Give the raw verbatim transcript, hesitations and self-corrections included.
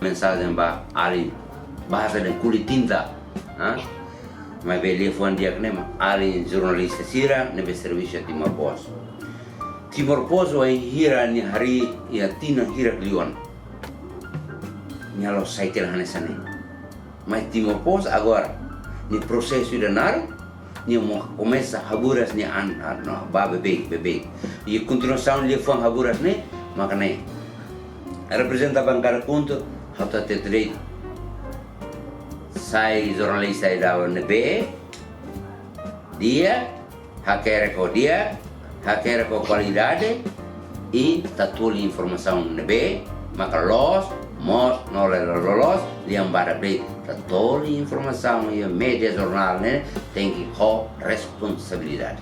mensajen ba alin bahasa de kulit tinta. Ha? Maibé liafuan di'ak ne'e mak alin jornalista sira ne'ebé servisu iha Timor Post. Timor Post wainhira nia harii iha tinan hirak liu ona, nia la'ós sai tiha hanesan ne'e. Mas Timor Post agora, nia prosesu ida naruk, nia mós komesa haburas nia an, an, no, ba beibeik, beibeik. I kontinuasaun liafuan haburas ne'e, maka ne'e. Reprezenta bankada KHUNTO, ha'u hatete de'it. Sai jornalista ida ne'ebé di'ak, hakerek ho di'ak, hakerek ho kualidade, i tatoli informasaun ne'ebé maka loos, moos no loloos, lian barak de'it tatoli informasaun iha média jornál ne'e tenke ho responsabilidade.